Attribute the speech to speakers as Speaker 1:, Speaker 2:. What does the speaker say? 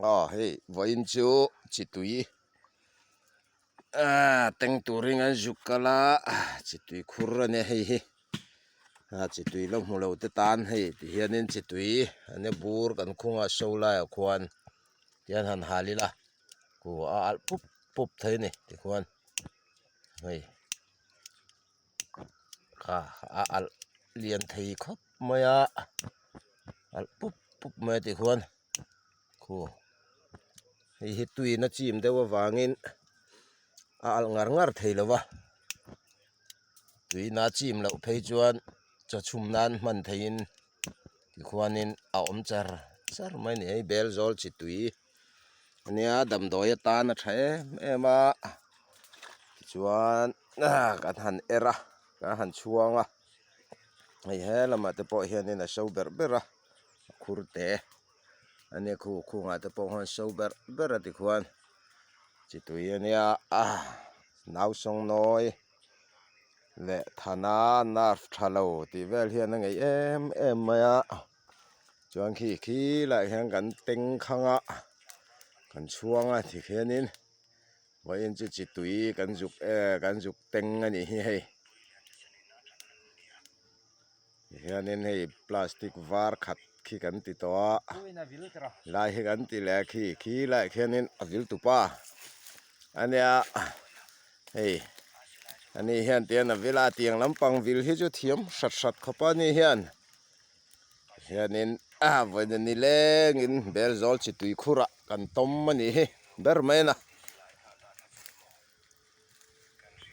Speaker 1: Aw hei vawiin chu chi tui ah teng turin an zuk kal a chi tui khur a nia hei hi ah chi tui la hmu lo te tan hei ti hianin chi tui an nia bur kan khung a so laiah khuan tihian han hal ila khu a alh pup pup thei a ni tikhuan hei kha a alh lian thei khawp mai a alh pup pup mai a tikhuan khu hei hi tuiin a chim deuh avangin a alh ngar ngar thei lo va tuina chim loh phei chuan chaw chhum nan hman theihin tikhuanin a awm char char mai a ni hei bel zawl chi tui ania damdawi atan a tha em em a tichuan kan han er a kan han chhuang a hei he lamah te pawh hianin a so berh berh a a khur te ania khu khungah te pawh khuan so berh berh a tikhuan chi tui ania nausawngnawi leh thana nerve tha lo tih vel hian a ngeih em em mai a chuan khi khi laiah hian kan teng khang a kan chhuang a tikhianin vawiin chu chi tui kan zuk eh kan zuk teng a nih hi hei hianin hei plastic var khat khi kan ti tawh a lai hi kan ti leh a khi khi laiah khianin a vil tupa ania hei ani hian tian a vil a tiang lampang vil hi chu thiam hrat hrat khawp a ni hian hianin a vawiin nilengin bel zawl chi tui khurah kan tawm a nih hi ber mai a na.